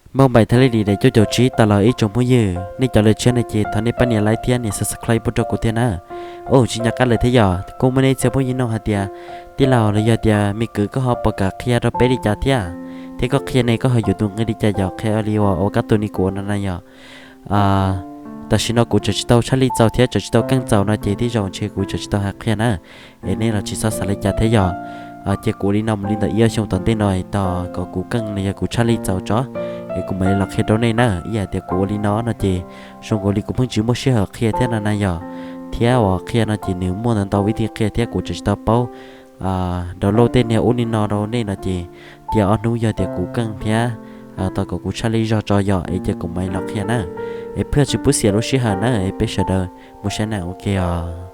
Npauj npaim thiaj li dim daim cuaj caum tsib tas los ib tsoom phooj ywg, nej cov lwm tshiab no ces thov nej pab nias like thiab nias subscribe pub rau kuv thiab na. Ua tsis nco qab lawm thiab yog kuj muaj nej txhia phooj ywg nug hais tias tij laug los yog tias me kwv koj ho puas kam qhia rau peb li cas thiab, thiab koj qhia ne koj ho yuav tus nqi li cas yog qhia li uas ua kab tus ni kuv ua no na yog. Tam sim no kuv tseem tsis tau tshaj lij txaus thiab tseem tsis tau keej txaus no ces tej zaum ntshe kuv tseem tsis tau hais qhia na. Es nej los tsis txhob xav li cas thiab yog. Ces kuv ua li no mus li ntawm ib ob xyoo tom ntej no tos kom kuv keej los yog kuv tshaj lij txaus tso, es kuv mam li los qhia rau nej na. Ib yam tias kuv ua li no no ces zoo nkaus li kuv pheej tsis muaj sij hawm qhia thiab no na yog, thiab uas qhia no ces nws muaj ntau ntau vib thij qhia thiab kuv tseem tsis tau paub download tej niag ub li no rau nej no ces cia ob hnub yog tias kuv keej thiab tos kom kuv tshaj lij zog tso yog es ces kuv mam li los qhia na. Es phaj tsis pub xiam lub sij hawm na es peb sawv daws mus saib na ua ke os.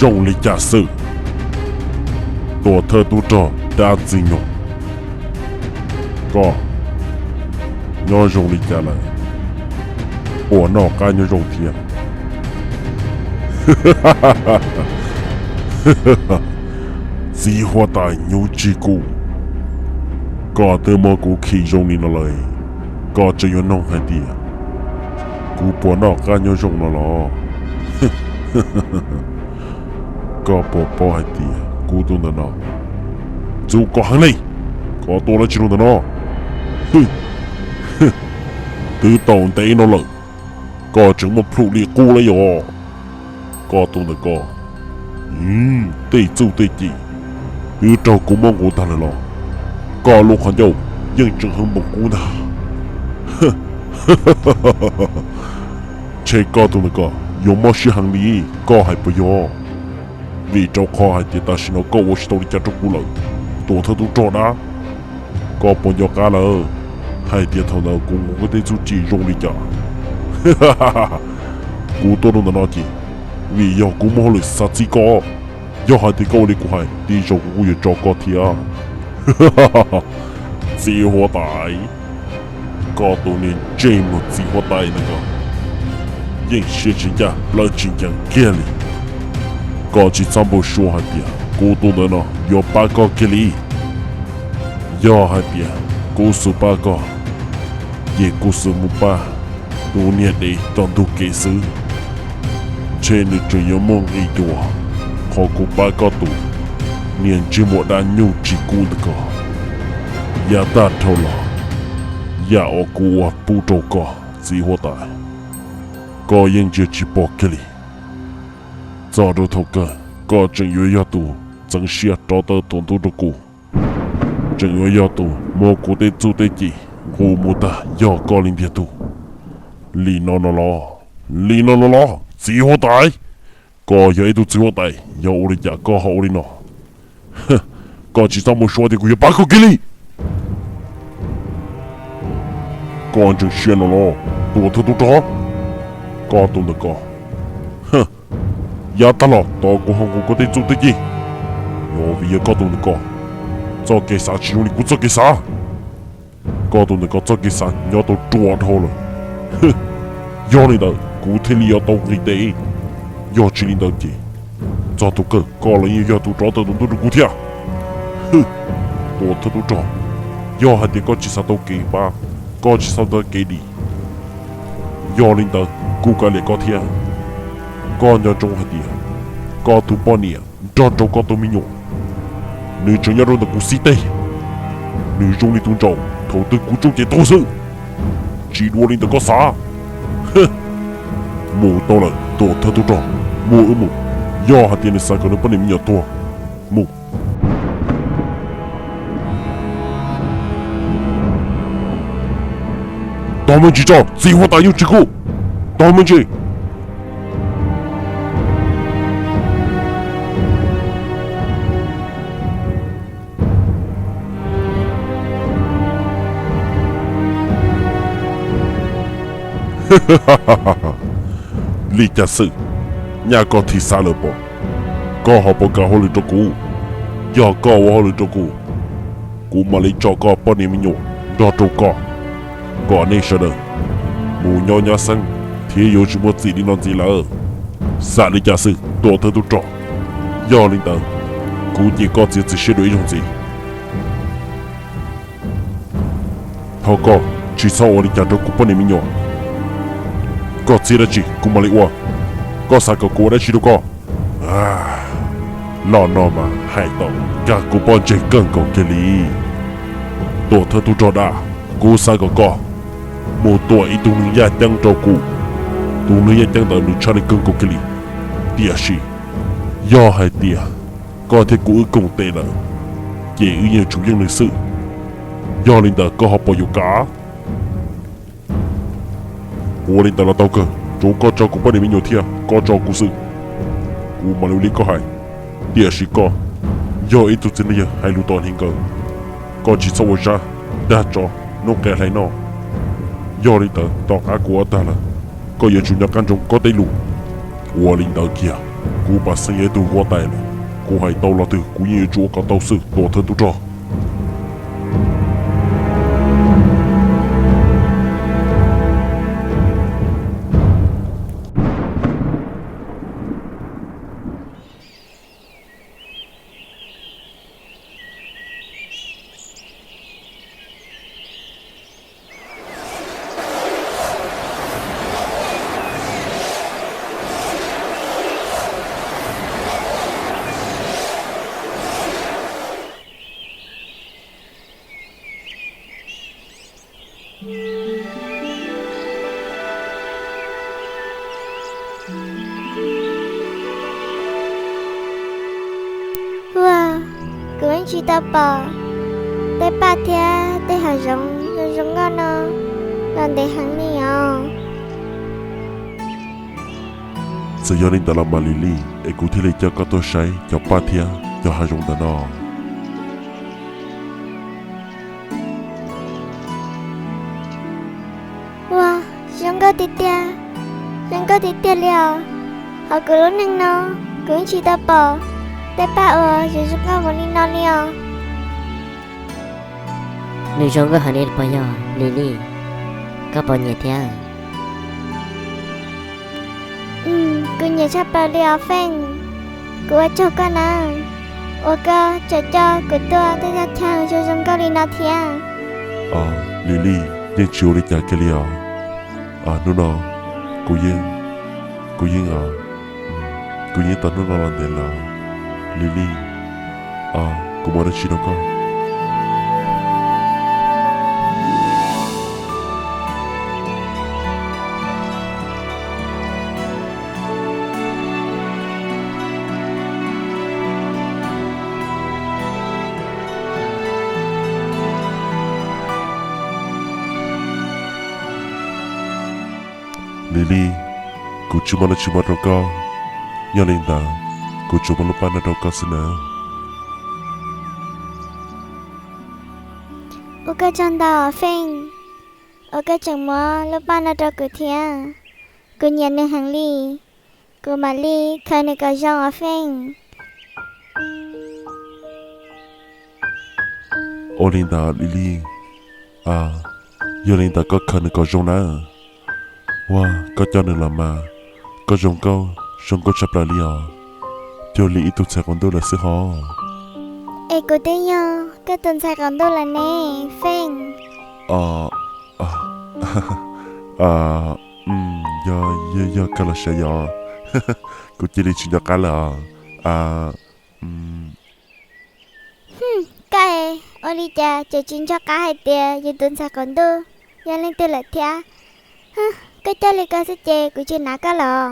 Zoo li cas xwb? Tuam thawj tub rog dab ntxwg nyoog, koj nyob zoo li cas lawm? Puas noj qab nyob zoo thiab? Txiv huab tais hnyuv tsis kub, koj twb muab kuv khi zoo li no lawm, koj tseem yuav nug hais tias kuv puas noj qab nyob zoo no los? Koj puas paub hais tias kuv tus ntawm no txuv koj heev li, koj tua lawv tsis lug ntawm no. Twb tau ntev no lawm, koj tseem muaj plhum li qub lawm yom? Koj tus ntawm koj, tej txuj tej ci twb raug kuv muab nqus tag lawm los koj lub qhov ncauj yeej tseem heev npaum kuv ntag. Ntshe koj tus ntawm koj yuav mob siab heev li, koj hais puas yog? Vim rau qhov hais tias tam sim no koj ua tsis tau li cas rau kuv lawm, tuam thawj tub rog dab. Koj puas nco qab lawm hais tias thaum ntawd kuv nqus koj tej txuj ci zoo li cas? Kuv tuaj rau ntawm no ces vim yog kuv muaj hauj lwm xav txib koj. Yog hais tias koj ua li kuv hais, tej zaum kuv kuj yuav tso koj thiab. Txiv huab tais, koj tus niag ntsej muag txiv huab tais ntawm koj, yeej siab tsis ncaj plawv tsis ncees kiag li. Koj tsis txhob npau suav hais tias kuv tus ntawm no yuav pab koj kiag li. Yog hais tias kuv xub pab koj, ces kuv xub mus pab tus niag dev tom ntug kev xwb. Ntshe nws tseem yuav muaj nqis dua qhov kuv pab koj tus niag ntsej muag dab nyuj tsis kub ntawm koj. Yav tag dhau los, yam uas kuv ua pub rau koj txiv huab tais, koj yeej ntsia tsis pom kiag li. Txog rau thaum kawg koj tseem yuav yog tus txeev siab rov tawm tuam ntug rau kuv, tseem yuav yog tus muab kuv tej txuj tej ci nqus mus tag yog koj li ntiag tug. Li no no los, li no no los txiv huab tais, koj yog ib tug txiv huab tais yog ua li cas koj ho ua li no? Koj tsis txhob mus suav tias kuv yuav pab koj kiag li. Koj ntseeg siab no los tuam thawj tub rog, koj tus ntawm koj, yav tag los tos kuv ho nqus koj tej txuj tej ci. Yog vim yog koj tus ntawm koj txoj kev xav tsis zoo li kuv txoj kev xav, koj tus ntawm koj txoj kev xav nyob tau ruam dhau lawm. Yog li ntawd kuv thiaj li yuav tau nqis tes. Yog tsis li ntawd ces txog thaum kawg koj los yeej yog tus rov tawm tuam ntug rau kuv thiab. Tuam thawj tub rog, yog hais tias koj tsis xav tau kev pab, koj tsis xav tau kev dim, yog li ntawd kuv kav liam koj thiab. Koj nco ntsoov hais tias koj tus poj niam nrog rau koj tus me nyuam Nws tseem nyob rau ntawm kuv xib teg. Nws zoo li tus ntsaum thaum twg kuv tsoo ces tuag xwb. Tsis dua li ntawm koj xav. Mus tau lawm tuam thawj tub rog, mus wb mus. Yog hais tias nws xav kom nws poj niam me nyuam tuag, mus. Tog me ntsis tso, txiv huab tais yeej tsis kub. Tog me ntsis. Li cas xwm, nyaj koj thim xav lawm pom, koj ho puas kam hauj lwm rau kuv? Yog koj ua hauj lwm rau kuv, kuv mam li tso koj poj niam me nyuam nrog rau koj, kom nej sawv daws mus nyob nyab xeeb thiab yuav tsis muaj txim li no ntxiv lawm. Xam li cas xwm tuam thawj tub rog, yog li ntawd kuv ces koj txiav txim siab dua ib zaug ntxiv. Thov koj tsis txhob ua li cas rau kuv poj niam me nyuam. Koj txiav dab tsi kuv mam li ua. Koj xav kom kuv ua dab tsi rau koj? Los no mas hais tau kag kuv pob ntseg kawg nkaus kiag li. Tuam thawj tub rog dab, kuv xav kom koj mus tua ib tug neeg yaj ceeb rau kuv. Tus neeg yaj ceeb ntawd nws tshaj li kawg nkaus kiag li. Tiam sis yog hais tias koj thiab kuv wb koom tes lawm, ces wb yeej tsum yeej nws xwb. Yog li ntawd koj ho puas yuav kam? Ua li ntawd los tau kawg, tsuav koj tso kuv poj niam me nyuam thiab koj tso kuv xwb, kuv mam li ua li koj hais. Tiam sis koj yog ib tug txiv neej yawg hais lus tom hneev nkawd, koj tsis txhob ua zaj dag tsov hnub qia hlais noj. Yog li ntawd tom qab kuv ua tag lawm, koj yuav tsum nco qab ntsoov koj tej lus. Ua li ntawd kiag, kuv Paj Xeeb yog ib tug huab tais lawm, kuv hais tau lo twg kuv yeej yuav tsum ua kom tau xwb tuam thawj tub rog. Ua, kuv yeej tsis tau pom tej paj thiab tej hav zoov zoo zoo nkauj no los ntev heev li os. Txawm yog li ntawd los mas Lis Lis, es kuv thiaj li coj koj tuaj saib cov paj thiab cov hav zoov ntawm no. Ua, zoo nkauj tiag tiag, zoo nkauj tiag tiag li os. Hauv kuv lub neej no, kuv yeej tsis tau pom tej paj uas zoo zoo nkauj npaum li no li os. Nws zoo nkauj heev li puas yog Lis Lis? Koj puas nyiam thiab? Kuv nyiam tshaj plaws li os Feej. Kuv ua tsaug koj na, uas koj tseem coj kuv tuaj tej thaj chaw zoo zoo nkauj li no thiab. Lis Lis, yeej tsis ua li cas kiag li os. Hnub no kuv yeej, kuv yeej, kuv yeej tau hnub no los ntev lawm. Lis Lis, kuv muaj dab tsi rau koj. Lis Lis, kuv tsis muaj dab tsi muab rau koj, yog li ntawd kuv tsuas muab lub paj no rau koj xwb nawb. Ua koj tsaug ntau Feej, uas koj tseem muab lub paj no rau kuv thiab. Kuv nyiam nws heev li, kuv mam li khaws nws kom zoo os Feej. Ua li ntawd Lis Lis, yog li ntawd koj khaws nws kom zoo nawb. Ua, koj coj nws los mas, koj zoo nkauj, zoo nkauj tshaj plaws li os, cuag li ib tug ntxhais qaum ntuj lawm xwb hos. Es kuv twb yog koj tus ntxhais qaum ntuj lawm ne, Feej. Yog, yog koj los sav yog, kuv cia li tsis nco qab lawm os. Koj ua li cas ces tsis nco qab hais tias yus tus ntxhais qaum ntuj yog leej twg lawm thiab? Koj coj li koj xwb ces kuv tsis hnav koj los.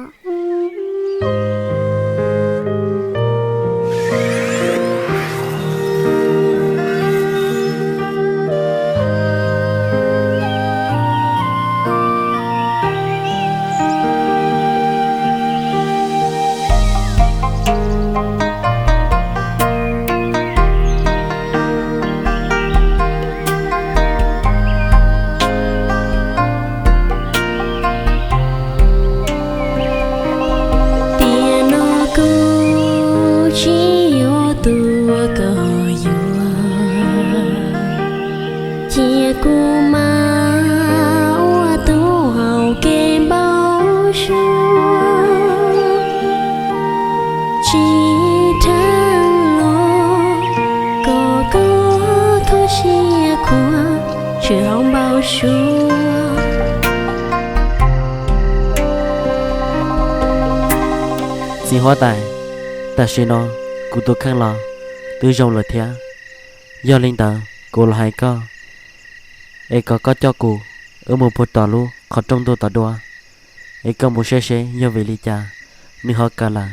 Tiam no kuv tsis yog tus uas koj yuav, cia kuv mas ua tus hauv kev npau suav. Tsis dheev los kom koj kho siab khuav tsis hauv npau suav. Txiv huab tais, tam sim no kuv tus kheej los twb zoo lawm thiab. Yog li ntawd kuv los hais koj, es kom koj coj kuv wb mus puag tom lub qhov rooj ntuj tom dua, es koj mus saib seb yog vim li cas nws ho kawg lawm.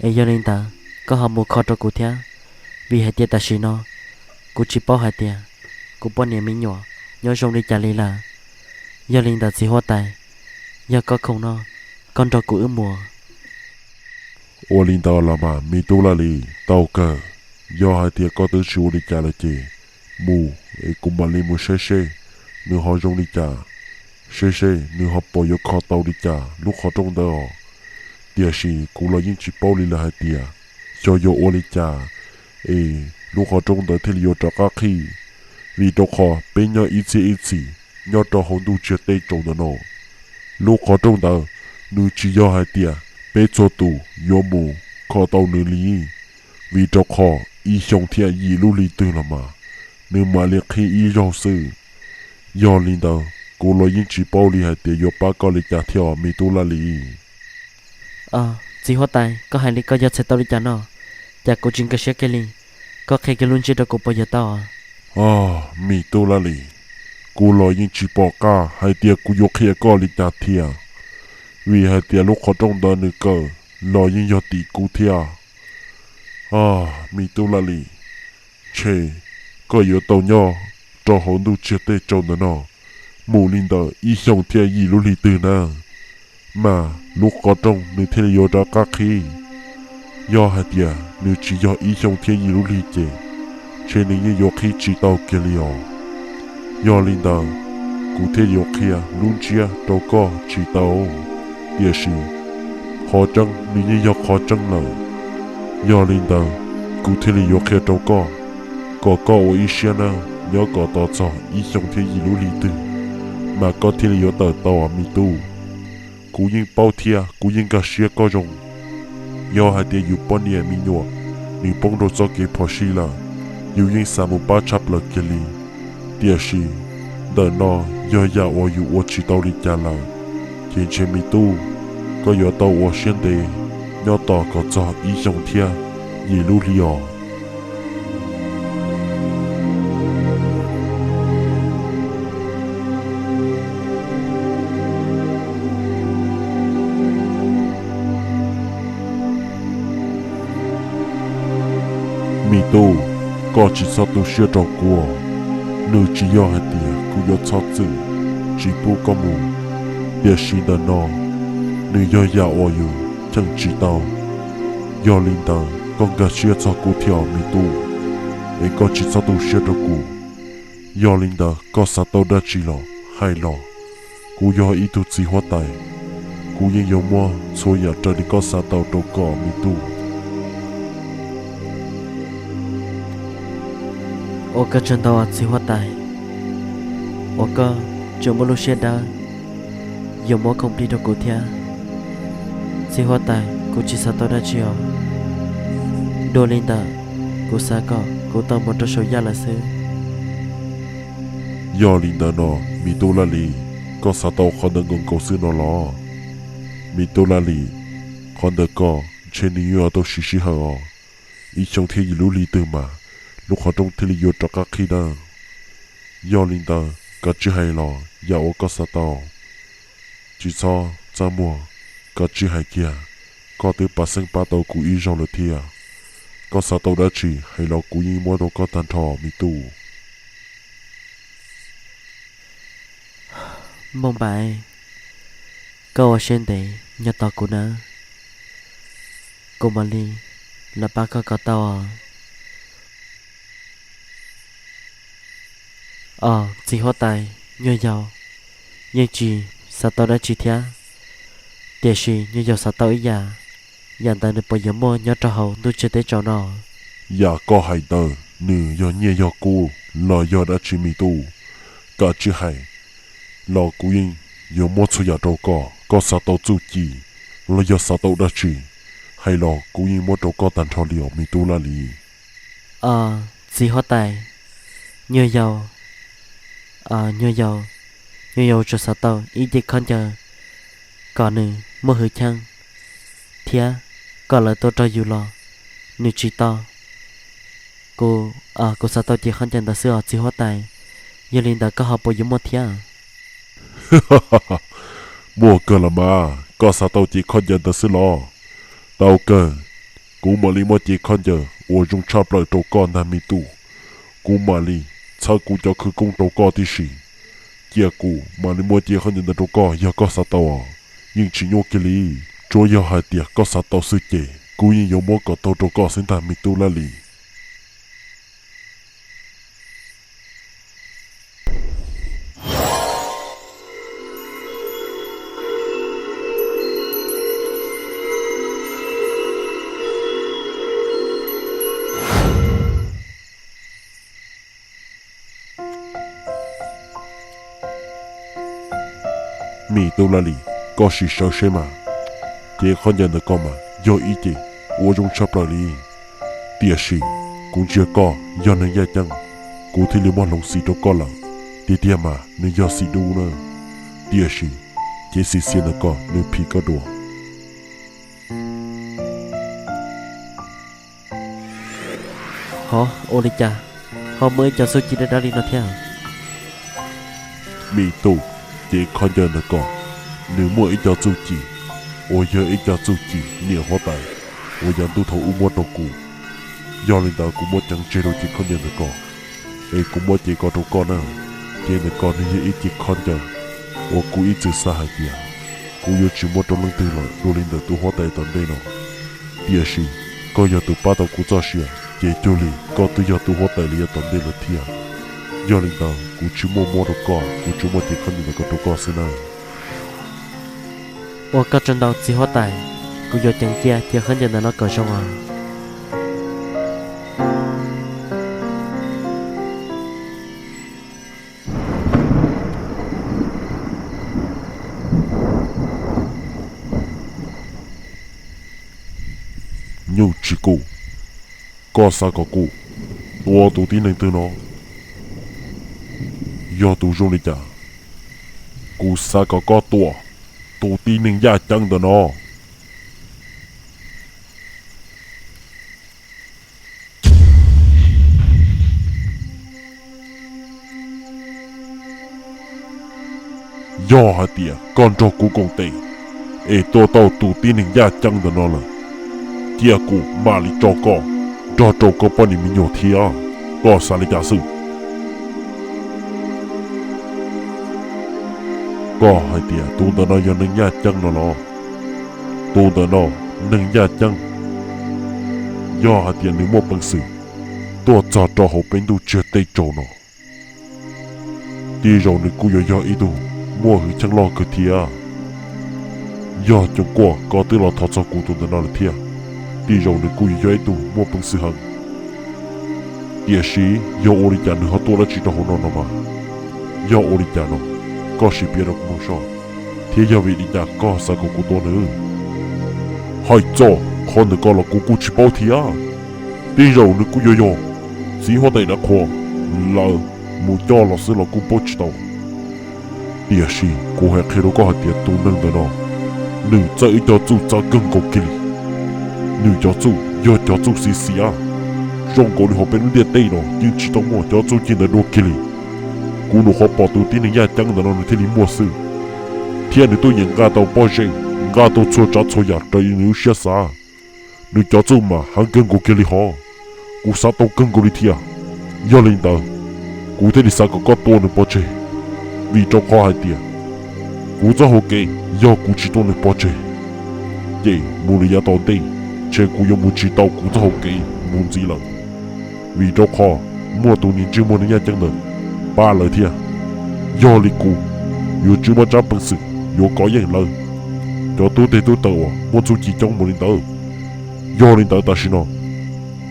Es yog li ntawd koj ho mus kho rau kuv thiab, vim hais tias tam sim no kuv tsis paub hais tias kuv poj niam me nyuam nyob zoo li cas li lawm. Yog li ntawd txiv huab tais, yog koj khoom no, koj nrog kuv wb mus. Ua li ntawd los mas me tub Laj Lis, tau kawg. Yog hais tias koj twb tsis ua li cas lawm ces mus es kuv mam li mus saib seb nws ho zoo li cas, saib seb nws ho puas yuav kho tau li cas lub qhov rooj ntawd os. Tiam sis kuv los yeej tsis paub li lawm hais tias xyov yuav ua li cas es lub qhov rooj ntawd thiaj li yuav rov qab qhib, vim rau qhov peb nyob ib txhiab ib txhis nyob rau hauv ntuj tsiag teb tsaus ntawm no. Lub qhov rooj ntawd nws tsis yog hais tias peb txhua tus yuav mus kho tau nws li, vim rau qhov ib xyoo thiab yim lub hli twg los mas nws mam li qhib ib zaug xwb. Yog li ntawd kuv los yeej tsis paub li hais tias yuav pab koj li cas thiab os me tub Laj Lis. Txiv huab tais, koj hais li koj yuav txhais tau li cas no? Cas kuv tsis nkag siab kiag li, koj qhia kiag lub ntsiab rau kuv puas yuav tau? Me tub Laj Lis, kuv los yeej tsis pom qab hais tias kuv yuav qhia koj li cas thiab, vim hais tias lub qhov rooj ntawd nws kawg los yeej yog tim kuv thiab. Me tub Laj Lis, ntshe koj yuav tau nyob rau hauv ntuj tsiag teb tsaus ntawm no mus li ntawm ib xyoo thiab yim lub hli twg na, mas lub qhov rooj nws thiaj li yuav rov qab qhib. Yog hais tias nws tsis yog ib xyoo thiab yim lub hli ces ntshe nws yeej yuav qhib tsis tau kiag li os. Yog li ntawd, kuv thiaj yuav qhia lub ntsiab rau koj tsis tau, tiam sis qhov tseeb nws yeej yog qhov tseeb lawm. Yog li ntawd, kuv thiaj li yuav qhia rau koj, kom koj ua ib siab nawb, nyob kom tos txog ib xyoo thiab yim lub hli twg, mas koj thiaj li yuav tawm tau me tub. Kuv yeej paub thiab kuv yeej nkag siab koj zoo. Yog hais tias yus poj niam me nyuam nws poob rau txoj kev phom sij lawm, yus yeej xav mus pab tshaj plaws kiag li. Tiam sis ntawm no yog yam uas yus ua tsis tau li cas lawm, ces ntshe me tub, koj yuav tau ua siab ntev nyob tos kom txog ib xyoo thiab yim lub hli os. Me tub, koj tsis txhob tu siab rau kuv. Nws tsis yog hais tias kuv yuav txhob txwm tsis pub koj mus, tiam sis ntawm no nws yog yam uas yus cheem tsis tau. Yog li ntawd koj nkag siab txog kuv thiab os me tub, es koj tsis txhob tu siab rau kuv. Yog li ntawd koj xav tau dab tsi los hais los. Kuv yog ib tug txiv huab tais, kuv yeej yuav muab txhua yam raws li koj xav tau rau koj me tub. Ua koj tsaug ntau txiv huab tais, uas koj tseem muaj lub siab dawb yuav muab khoom plig rau kuv thiab. Txiv huab tais, kuv tsis xav tau dab tsi os. Dua li ntawd, kuv xav kom kuv tau mus rau saum yaj lawm xwb. Yog li ntawd no, me tub Laj Lis, koj xav tau qhov ntawd nkaus nkaus xwb no los? Me tub Laj Lis, qhov ntawd koj ntshe nws yuav tau siv sij hawm os. Ib xyoo thiab yim lub hli twg mas lub qhov rooj thiaj li yuav rov qab qhib nawb. Yog li ntawd koj tsis hais los yam uas koj xav tau, tsis txhob txaj muag, koj tsis hais kiag, koj twb pab xeeb pab tau kuv ib zaug lawm thiab. Koj xav tau dab tsi hais los kuv yeej muab rau koj tag nrho me tub. Npauj Npaim, koj ua siab ntev nyob tos kuv nawb, kuv mam li los pab koj kom tau os. Os, txiv huab tais, nyuag yaus yeej tsis xav tau dab tsi thiab, tiam sis nyuag yaus xav tau ib yam, yam ntawd nws puas yuav muaj nyob rau hauv ntuj tsiab teb tsaus no? Yam koj hais ntawd nws yog nyiaj yog kub los yog dab tsi me tub, koj tsis hais los kuv yeej yuav muab txhua yam rau koj. Koj xav tau txuj ci los yog xav tau dab tsi, hais los kuv yeej muab rau koj tag nrho li os me tub Laj Lis. Os, txiv huab tais, nyuag yaus, nyuag yaus, nyuag yaus tsuas xav tau ib ce khaub ncaws kom nws muaj hwj chim thiab kom lawv tua rau yus los nws tsis tau. Kuv, kuv xav tau ce khaub ncaws ntawd xwb os txiv huab tais, yog li ntawd koj ho puas yuav muaj thiab? Muaj kawg los mas, koj xav tau ce khaub ncaws ntawd xwb los? Tau kawg, kuv mam li muab ce khaub ncaws uas zoo tshaj plaws rau koj ntag me tub. Kuv mam li txhawb kuv cov khawv koob rau koj tib si, cia kuv mam li muab ce khaub ncaws ntawd rau koj yog koj xav tau. Yeej tsis nyuaj kiag li, tsuas yog hais tias koj xav tau xwb ces kuv yeej yuav muab kom tau rau koj xwb ntag me tub Laj Lis. Me tub Laj Lis, koj sim sawv seb mas, ce khaub ncaws ntawm koj mas yog ib ce uas zoo tshaj plaws li. Tiam sis kuv ntsia koj yog neeg yaj ceeb, kuv thiaj li muab hloov xim rau koj lawm. Tiag tiag mas nws yog xim dub na, tiam sis cev xim xiav ntawm koj nws phim koj dua. Hov, ua li cas ho muaj ib co txuj ci dab dab li no thiab? Me tub, ces khaub ncaws ntawm koj, nws muaj ib co txuj ci uas yog ib co txuj ci niam huab tais uas yav ntuj thaum ub muab rau kuv. Yog li ntawd kuv muab ceev tseg rau ces khaub ncaws ntawm koj, es kuv muab ces ko rau koj na. Ces ntawm koj nws yog ib ces khaub ncaws uas kuv ib txwm xav hais tias kuv yuav tsis muab rau leej twg lawm dua li ntawm tus huab tais tom ntej no. Tiam sis koj yog tus pab tau kuv txoj sia, ces cuag li koj twb yog tus huab tais li yav tom ntej lawm thiab. Yog li ntawd kuv tsis muaj muab rau koj, kuv tsuas muaj ces khaub ncaws ntawm koj rau koj xwb na. Ua koj tsaug ntau txiv huab tais, kuv yuav ceev cia ces khaub ncaws ntawm no kom zoo os. Nyuj tsis kum, koj xav kom kuv tua tus tib neeg twg no? Yog tus zoo li cas, kuv xav kom koj tua tus tib neeg yaj ceeb ntawm no. Yog hais tias koj nrog kuv koom tes es tua tau tus tib neeg yaj ceeb ntawm no lawm, cia kuv mam li tso koj nrog rau koj poj niam me nyuam thiab. Koj xav li cas xwb? Koj hais tias tus ntawm no yog neeg yaj ceeb no los? Tus ntawm no neeg yaj ceeb, yog hais tias nws muaj peev xwm tuaj txog rau hauv peb ntuj tsiag teb tsaus no, tej zaum nws kuj yuav yog ib tug muaj hwj chim loj kawg thiab. Yog coom kuaj koj twb los thov txog kuv tus ntawm no lawm thiab, tej zaum nws kuj yuav yog ib tug muaj peev xwm heev. Tiam sis yog ua li cas nws ho tuaj dab tsi rau hauv no no mas? Yog ua li cas no, koj sim piav rau kuv mloog soj, thiab yog vim li cas koj xav kom kuv tua nws? Hais txog qhov ntawm koj los kuv kuj tsis paub thiab. Tej zaum nws kuj yuav yog txiv huab tais dav qhuas lawv mus coj los xwb los kuj paub tsis tau. Tiam sis kuv hais qhia rau koj hais tias tus neeg ntawm no, nws txawj ib co txuj txav kawg nkaus kiag li. Nws cov txuj yog cov txuj xiv xiav, zoo nkaus li hauv peb lub ntiaj teb no yeej tsis tau muaj cov txuj ci ntawd dua kiag li. Kuv nyuam qhuav pom tus tib neeg yaj ceeb ntawm no nws thiaj li muaj xwb, thiab nws tuaj yeem nqa tau pob zeb, nqa tau txhua tsav txhua yam raws li nws lub siab xav. Nws cov txuj mas heev kawg nkaus kiag li hov, kuv xav tau kawg nkaus li thiab. Yog li ntawd, kuv thiaj li xav kom koj tua nws pov tseg, vim rau qhov hais tias kuv txoj hau kev yog kuv tsis tua nws pov tseg, ces mus li yav tom ntej, ces kuv yuav mus tsis tau kuv txoj hau kev mus ntxiv lawm, vim rau qhov muaj tus niag ntsej muag neeg yaj ceeb ntawd pab lawv thiab. Yog li kuv yuav tsis muaj tsab peev xwm yuav kov yeej lawv cov tub teg tub taw uas muaj txuj ci coob mus li ntawd. Yog li ntawd tam sim no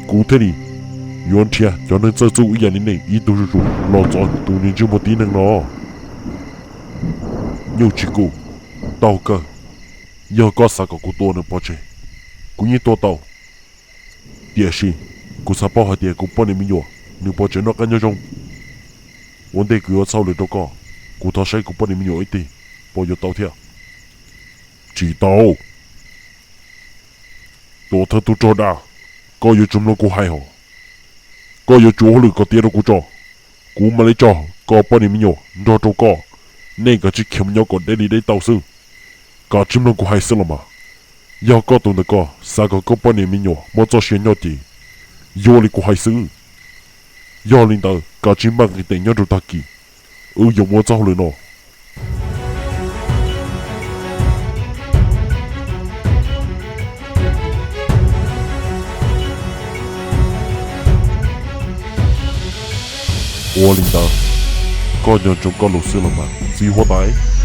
kuv thiaj li yuav nrhiav cov neeg txawj txuj ib yam li nej ib tug zuj zus los txov tus niag ntsej muag tib neeg no. Nyuj Tsis Kuj, tau kawg, yog koj xav kom kuv tua nws pov tseg, kuv yeej tua tau. Tiam sis kuv xav paub hais tias kuv poj niam me nyuam nws puas tseem noj qab nyob zoo. Ua ntej kuv yuav txhaj lus rau koj, kuv thov saib kuv poj niam me nyuam ib teg, puas yuav tau thiab? Tsis tau. Tuam thawj tub rog dab, koj yuav tsum mloog kuv hais hos. Koj yuav tsum ua hauj lwm kom tiav rau kuv tso, kuv mam li tso koj poj niam me nyuam nrog rau koj, nej kav tsij khiav mus nyob kom deb li deb tau xwb. Kav tsij mloog kuv hais xwb los mas. Yog koj tus ntawm koj xav kom koj poj niam me nyuam muaj txoj sia nyob ces yuav li kuv hais xwb. Yog li ntawd kav tsij npaj nqis teem nyob rau tag kis, wb yuav mus ua txoj hauj lwm no. Ua li ntawd, koj nco ntsoov koj lus xwb los mas txiv huab tais.